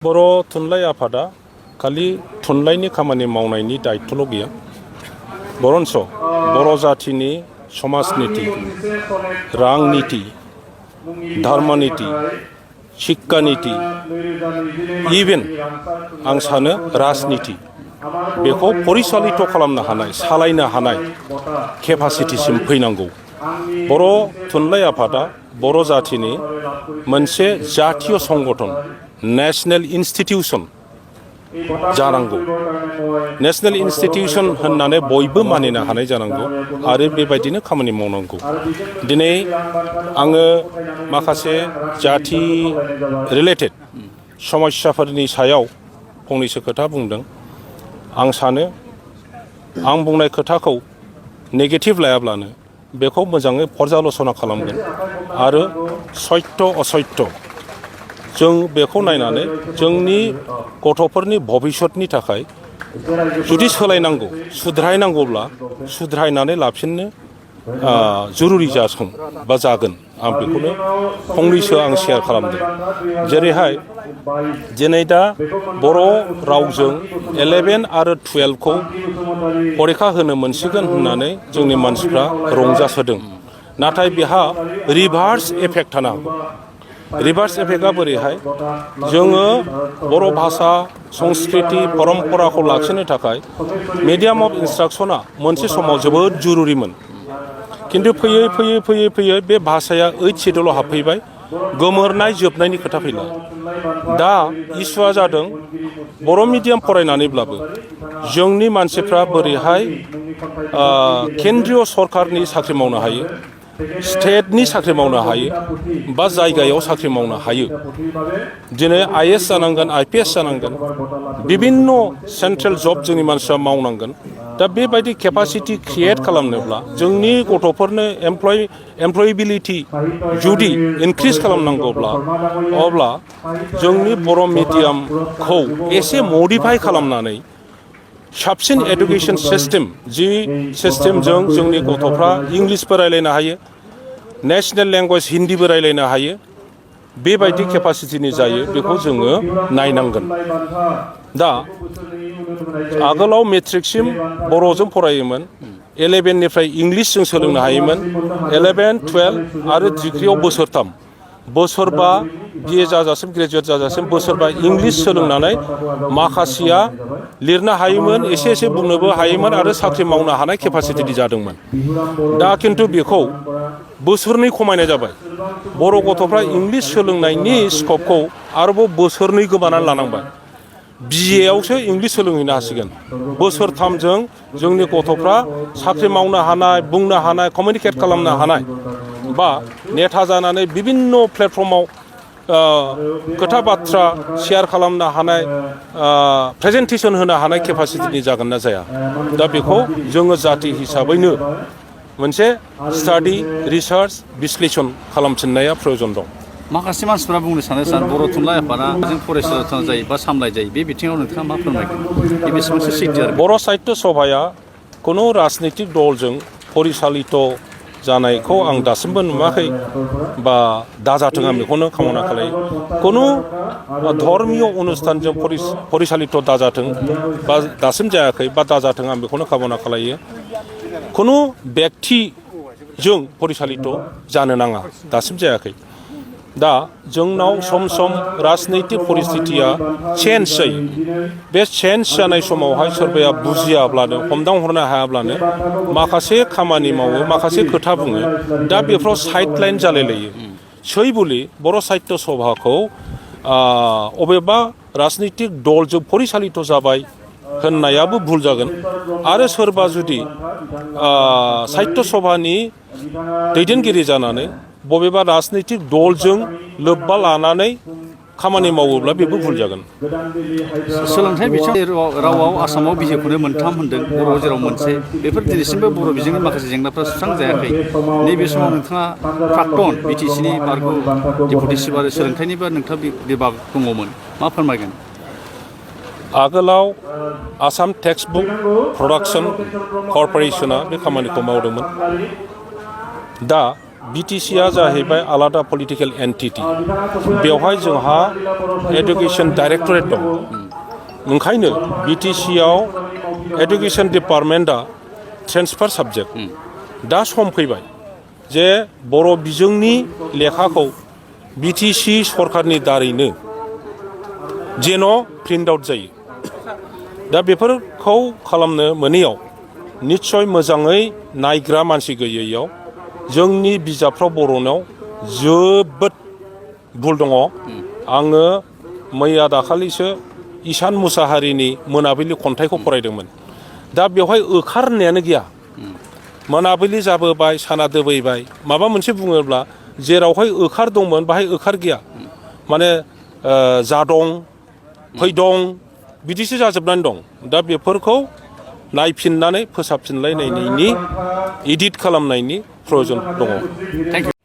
बर' थुनलाइ आफादा खालि थुनलाइनि खामानि मावनायनि दायित्वल' गैया, बरन्स बर' जातिनि समाजनीति, रांनीति, धर्मनीति, शिक्षानीति, इभेन आं सानो राजनीति बेखौ परिचालित खालामनो हानाय, सालायनो हानाय केपासिटिसिम फैनांगौ। बर' थुनलाइ आफादा बर' जातिनि मोनसे जातीय संगठन, नेशनेल इन्स्टिट्यूशन जानांगौ। नेशनेल इन्स्टिट्यूशन होननानै बयबो मानिनो हानाय जानांगौ आरो बेबायदिनो खामानि मावनांगौ। दिनै आङो माखासे जाति रिलेटेड समस्याफोरनि सायाव फंनैसो खोथा बुंदों। आं सानो आं बुंनाय खोथाखौ नेगेटिभ लायाब्लानो बेखौ मोजाङै पर्यालोचना खालामगोन आरो सत्य असत्य जों बेखौ नायनानै जोंनि गथ'फोरनि भबिष्यतनि थाखाय जुदि सोलायनांगौ, सुद्रायनांगौब्ला सुद्रायनानै लाफिननो जरुरि जासों बा जागोन। आं बेखौनो फंनैसो आं शेयार खालामदों। जेरैहाय दिनै दा बर' रावजों 11 आरो 12 खौ परिखा होनो मोनसिगोन होननानै जोंनि मानसिफ्रा रंजासोदों। नाथाय बेहा रिभार्स इफेक्ट थानो हागौ। रिभार्स इफेक्टआ बोरैहाय, जोङो बर' भाषा संस्कृति परम्पराखौ लाखिनो थाखाय मिडियाम अफ इन्सट्राक्शना मोनसे समाव जोबोद जरुरिमोन। किन्तु फैयै फैयै फैयै फैयै बे भाषाया 8th शेड्यूलाव हाबफैबाय, गोमोरनाय जोबनायनि खोथा फैला। दा इसुआ जादों बर' मिडियाम फरायनानैब्लाबो जोंनि मानसिफ्रा बोरैहाय केन्द्रीय सरकारनि साख्रि मावनो हायो, स्टेटनि साख्रि मावनो हायो बा जायगायाव साख्रि मावनो हायो। दिनै IAS जानांगोन, IPS जानांगोन, बिभिन्न सेन्ट्रेल जब जोंनि मानसिफ्रा मावनांगोन। दा बेबायदि केपासिटि क्रिएट खालामनोब्ला जोंनि गथ'फोरनो एमप्लयेबिलिटि जुदि इनक्रिज खालामनांगौब्ला अब्ला जोंनि बर' मिडियामखौ एसे मडिफाइ खालामनानै साबसिन एडुकेशन सिस्टेम, जि सिस्टेमजों जोंनि गथ'फ्रा इंलिसबो रायलायनो हायो, नेशनेल लेंगुवेज हिन्दीबो रायलायनो हायो, बेबायदि केपासिटिनि जायो बेखौ जोङो नायनांगोन। दा आगोलाव मेट्रिकसिम बर'जों फरायोमोन, 11निफ्राय इंलिसजों सोलोंनो हायोमोन, 11, 12 आरो डिग्रियाव बोसोरथाम, बोसोरबा BA जाजासिम ग्रेजुवेट जाजासिम बोसोरबा इंलिस सोलोंनानै माखासेया लिरनो हायोमोन, एसे एसे बुंनोबो हायोमोन आरो साख्रि मावनो हानाय केपासिटि जादोंमोन। दा खिन्थु बेखौ बोसोरनै खमायनाय जाबाय। बर' गथ'फ्रा इंलिस सोलोंनायनि स्कपखौ आरोबाव बोसोरनै गोमानानै लानांबाय। BA आवसो इंलिस सोलोंहैनो हासिगोन। बोसोरथामजों जोंनि गथ'फ्रा साख्रि मावनो हानाय, बुंनो हानाय, कमिउनिकेट खालामनो हानाय बा नेता जानानै बिभिन्न प्लेटफर्माव खोथा बाथ्रा शेयार खालामनो हानाय, प्रेजेन्टेसन होनो हानाय केपासिटिनि जागोन ना जाया। दा बेखौ जोङो जाति हिसाबैनो मोनसे स्टाडि, रिसार्च, बिश्लेषण खालामफिननाया प्रयोजन दं। माखासे मानसिफ्रा बुंनो सानो सान बर' थुनलाइ आफादा जों फरायसालियाव जायो बा सामलाय जायो, बे बिथिङाव नोंथाङा मा फोरमायगोन? बे बेसेबांसो सैथो आरो? बर' साहित्य सभाया खुनु राजनितिक दलजों परिचालित जानायखौ आं दासिमबो नुवाखै बा दाजाथों आं बेखौनो कामना खालायो। खुनु धर्मीय अनुष्ठानजों परिचालित दाजाथों बा दासिम जायाखै बा दाजाथों आं बेखौनो कामना खालायो। खुनु व्यक्तिजों परिचालित जानो नाङा, दासिम जायाखै। दा जोंनाव सम सम राजनैतिक परिस्थितिया चेन्ज जायो। बे चेन्ज जानाय समावहाय सोरबाया बुजियाब्लानो, हमदांहरनो हायाब्लानो माखासे खामानि मावो, माखासे खोथा बुङो। दा बेफ्राव साइडलाइन जालायलायो। सै बुलि बर' साहित्य सभाखौ अबेबा राजनैतिक दलजों परिचालित जाबाय होननायाबो भुल जागोन। आरो सोरबा जुदि साहित्य सभानि दैदेनगिरि जानानै बबेबा राजनैतिक दलजों लोब्बा लानानै खामानि मावोब्ला बेबो भुल जागोन। सोलोंथाइ बिथिं रावआव आसामाव बिजिरखौनो मोनथाम होनदों, बर'आव जेराव मोनसे, बेफोर दिनैसिमबो बर' बिजोंनि माखासे जेंनाफ्रा सुस्रांजायाखै। नैबे समाव नोंथाङा प्राक्तन BTCनि बारग' डेपुटि चिफ आरो सोलोंथाइनिबो नोंथाङा बिभाग दङमोन, मा फोरमायगोन? आगोलाव आसाम टेक्सटबुक प्रडाक्शन कर्परेसना बे खामानिखौ मावदोंमोन। दा BTCआ जाहैबाय आलादा पलिटिकेल एन्टिटि बेवहाय जोंहा एडुकेशन डाइरेक्टरेट दं ओंखायनो BTCआव एडुकेशन डिपार्टमेन्टआ ट्रेन्सफार साबजेक्ट दा सम फैबाय जे बर' बिजोंनि लेखाखौ BTC सरकारनि दारैनो जेन' प्रिन्ट आउट जायो दा बेफोरखौ खालामनो मोनैयाव निस्सय मोजाङै नायग्रा मानसि गैयैयाव जोंनि बिजाबफ्राव बर'नाव जोबोद भुल दङ आङो मैया दाखालिसो इसान मुसाहारिनि मोनाबिलि खन्थाइखौ फरायदोंमोन दा बेवहाय ओखार होननायानो गैया मोनाबिलि जाबोबाय साना दोबैबाय माबा मोनसे बुङोब्ला जेरावहाय ओखार दंमोन बाहाय ओखार गैया माने जादं फैदं बिदिसो जाजोबनानै दं दा बेफोरखौ नायफिननानै फोसाबफिनलायनायनि एडिट खालामनायनि प्रयजन दङ। Thank you.